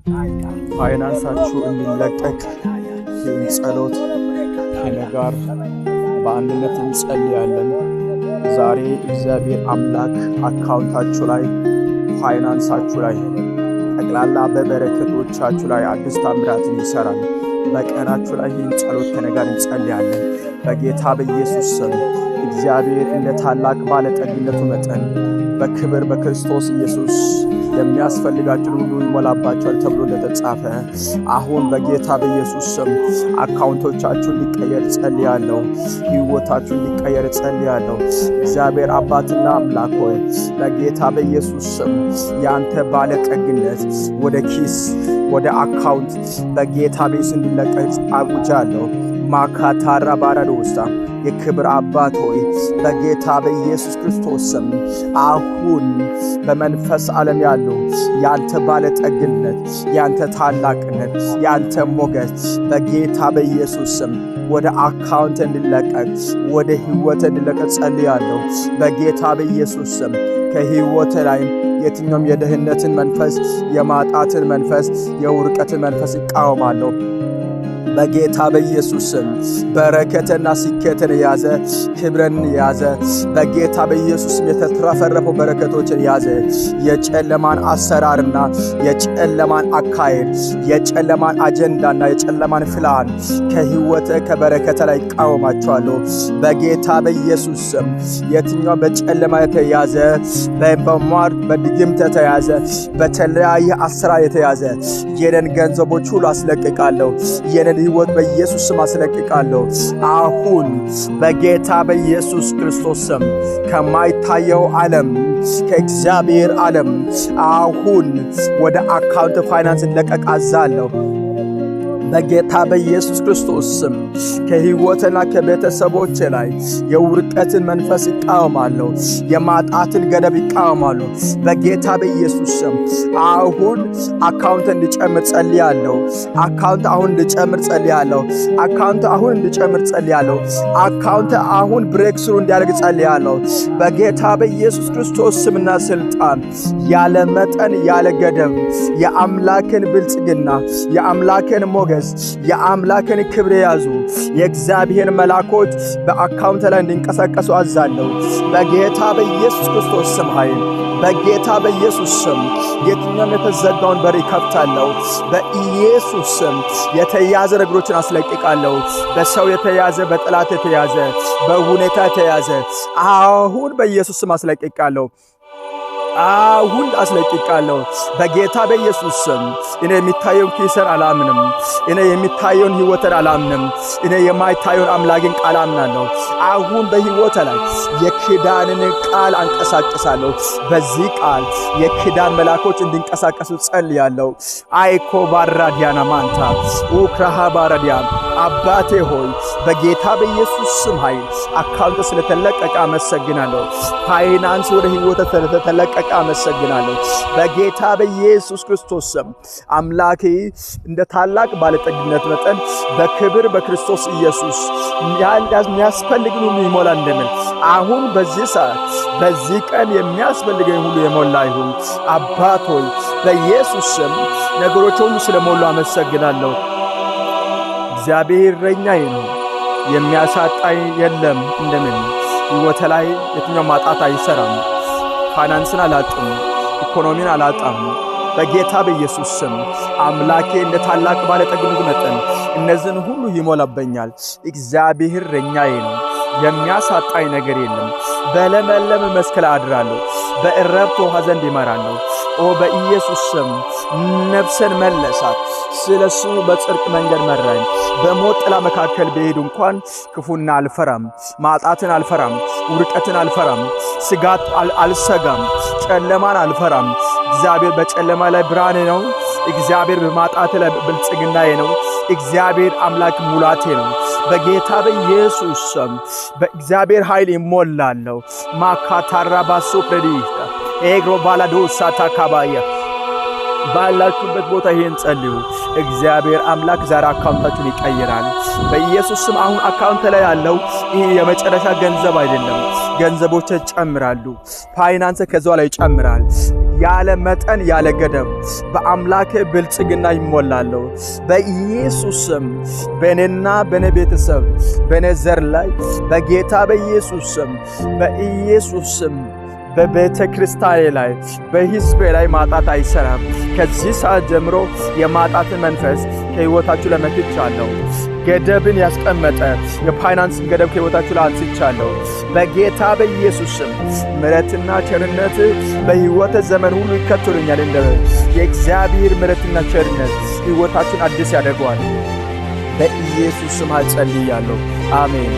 ፋይናንሳችሁ እንዲለቀቅ ይህን ጸሎት ከእኔ ጋር በአንድነት እንጸልያለን። ዛሬ እግዚአብሔር አምላክ አካውንታችሁ ላይ፣ ፋይናንሳችሁ ላይ፣ ጠቅላላ በበረከቶቻችሁ ላይ አዲስ ታምራትን ይሰራል። በቀናችሁ ላይ ይህን ጸሎት ከእኔ ጋር እንጸልያለን። በጌታ በኢየሱስ ስም እግዚአብሔር እንደ ታላቅ ባለጠግነቱ መጠን በክብር በክርስቶስ ኢየሱስ የሚያስፈልጋችሁን ሁሉ ይሞላባችኋል ተብሎ እንደተጻፈ አሁን በጌታ በኢየሱስ ስም አካውንቶቻችሁ እንዲቀየር ጸልያለሁ። ሕይወታችሁ እንዲቀየር ጸልያለሁ። እግዚአብሔር አባትና አምላክ ሆይ፣ በጌታ በኢየሱስ ስም የአንተ ባለጠግነት ወደ ኪስ፣ ወደ አካውንት በጌታ በኢየሱስ እንዲለቀቅ አውጃለሁ። ማካታራ ባራዶሳ። የክብር አባት ሆይ፣ በጌታ በኢየሱስ ክርስቶስ ስም አሁን በመንፈስ ዓለም ያሉ ያንተ ባለጠግነት፣ ያንተ ታላቅነት፣ ያንተ ሞገስ በጌታ በኢየሱስ ስም ወደ አካውንት እንዲለቀቅ፣ ወደ ህይወት እንዲለቀቅ ጸልያለሁ። በጌታ በኢየሱስ ስም ከህይወት ላይ የትኛውም የድህነትን መንፈስ፣ የማጣትን መንፈስ፣ የውድቀትን መንፈስ እቃወማለሁ። በጌታ በኢየሱስ ስም በረከትና ስኬትን የያዘ፣ ክብርን የያዘ፣ በጌታ በኢየሱስ ስም የተትረፈረፉ በረከቶችን የያዘ የጨለማን አሰራርና የጨለማን አካሄድ፣ የጨለማን አጀንዳና የጨለማን ፕላን ከህይወት ከበረከት ላይ እቃወማቸዋለሁ። በጌታ በኢየሱስ ስም የትኛው በጨለማ የተያዘ፣ በሟርት በድግምት የተያዘ፣ በተለያየ አሰራር የተያዘ የነን ገንዘቦች ሁሉ አስለቅቃለሁ። የነን ህይወት በኢየሱስ ስም አስለቅቃለሁ። አሁን በጌታ በኢየሱስ ክርስቶስ ስም ከማይታየው ዓለም፣ ከእግዚአብሔር ዓለም አሁን ወደ አካውንት ፋይናንስ እንዲለቀቅ አዛለሁ። በጌታ በኢየሱስ ክርስቶስ ስም ከህይወትና ከቤተሰቦች ላይ የውድቀትን መንፈስ እቃወማለሁ። የማጣትን ገደብ እቃወማለሁ። በጌታ በኢየሱስ ስም አሁን አካውንት እንዲጨምር ጸልያለሁ። አካውንት አሁን እንዲጨምር ጸልያለሁ። አካውንት አሁን እንዲጨምር ጸልያለሁ። አካውንት አሁን breakthrough እንዲያደርግ ጸልያለሁ። በጌታ በኢየሱስ ክርስቶስ ስምና ስልጣን ያለ መጠን ያለ ገደብ የአምላክን ብልጽግና፣ የአምላክን ሞገስ፣ የአምላክን ክብር የያዙ የእግዚአብሔር መላኮች በአካውንት ላይ እንዲንቀሳቀሱ አዛለሁ። በጌታ በኢየሱስ ክርስቶስ ስም ኃይል፣ በጌታ በኢየሱስ ስም የትኛውም የተዘጋውን በር ይከፍታለሁ። በኢየሱስ ስም የተያዘ ነገሮችን አስለቅቃለሁ። በሰው የተያዘ፣ በጠላት የተያዘ፣ በሁኔታ የተያዘ አሁን በኢየሱስ ስም አስለቅቃለሁ። አሁን አስለቅቃለሁ። በጌታ በኢየሱስ ስም እኔ የሚታየውን ኪስን አላምንም። እኔ የሚታየውን ህይወትን አላምንም። እኔ የማይታየውን አምላክን ቃል አምናለሁ። አሁን በህይወት ላይ የኪዳንን ቃል አንቀሳቅሳለሁ። በዚህ ቃል የኪዳን መላኮች እንዲንቀሳቀሱ ጸልያለሁ። አይኮ ባራዲያና ማንታ ኡክራሃ ባራዲያ። አባቴ ሆይ፣ በጌታ በኢየሱስ ስም ኃይል አካውንት ስለተለቀቀ አመሰግናለሁ። ፋይናንስ ወደ ህይወት ስለተለቀቀ አመሰግናለሁ። በጌታ በኢየሱስ ክርስቶስ ስም አምላኬ እንደ ታላቅ ባለጠግነት መጠን በክብር በክርስቶስ ኢየሱስ የሚያስፈልግን ሁሉ ይሞላ እንደሚል አሁን በዚህ ሰዓት በዚህ ቀን የሚያስፈልገኝ ሁሉ የሞላ ይሁን። አባት ሆይ፣ በኢየሱስ ስም ነገሮች ሁሉ ስለሞሉ አመሰግናለሁ። እግዚአብሔር እረኛዬ ነው፣ የሚያሳጣኝ የለም እንደምን ሕይወቴ ላይ የትኛው ማጣት አይሰራም። ፋይናንስን አላጥም፣ ኢኮኖሚን አላጣም። በጌታ በኢየሱስ ስም አምላኬ እንደ ታላቅ ባለጠግነት መጠን እነዚህን ሁሉ ይሞላበኛል። እግዚአብሔር እረኛዬ ነው፣ የሚያሳጣኝ ነገር የለም። በለመለመ መስክ ላይ አድራለሁ፣ በዕረፍት ውኃ ዘንድ ይመራለሁ። ኦ በኢየሱስ ስም ነፍሴን መለሳት፣ ስለ ስሙ በጽድቅ መንገድ መራኝ። በሞት ጥላ መካከል ብሄድ እንኳን ክፉን አልፈራም፣ ማጣትን አልፈራም፣ ውድቀትን አልፈራም፣ ስጋት አልሰጋም፣ ጨለማን አልፈራም። እግዚአብሔር በጨለማ ላይ ብርሃኔ ነው። እግዚአብሔር በማጣት ላይ ብልጽግናዬ ነው። እግዚአብሔር አምላክ ሙላቴ ነው። በጌታ በኢየሱስ ስም በእግዚአብሔር ኃይል ይሞላለሁ። ማካታራባሶ ፕሬዲሽታ ኤግሮ ባላዶሳ ታካባያ። ባላችሁበት ቦታ ይሄን ጸልዩ። እግዚአብሔር አምላክ ዛሬ አካውንታችሁን ይቀይራል። በኢየሱስ ስም አሁን አካውንት ላይ ያለው ይህ የመጨረሻ ገንዘብ አይደለም። ገንዘቦች ይጨምራሉ። ፋይናንስ ከዛው ላይ ይጨምራል። ያለ መጠን ያለ ገደብ በአምላኬ ብልጽግና ይሞላለሁ። በኢየሱስ ስም በእኔና በእኔ ቤተሰብ፣ በእኔ ዘር ላይ በጌታ በኢየሱስ ስም፣ በኢየሱስ ስም በቤተ ክርስቲያኔ ላይ፣ በሕዝቤ ላይ ማጣት አይሰራም። ከዚህ ሰዓት ጀምሮ የማጣትን መንፈስ ከሕይወታችሁ ለመትቻለሁ። ገደብን ያስቀመጠ የፋይናንስን ገደብ ከሕይወታችሁ ላይ አንስቻለሁ። በጌታ በኢየሱስ ስም ምሕረትና ቸርነት በሕይወተ ዘመን ሁሉ ይከተሉኛል። እንደ የእግዚአብሔር ምሕረትና ቸርነት ሕይወታችሁን አዲስ ያደርገዋል። በኢየሱስ ስም ጸልያለሁ። አሜን።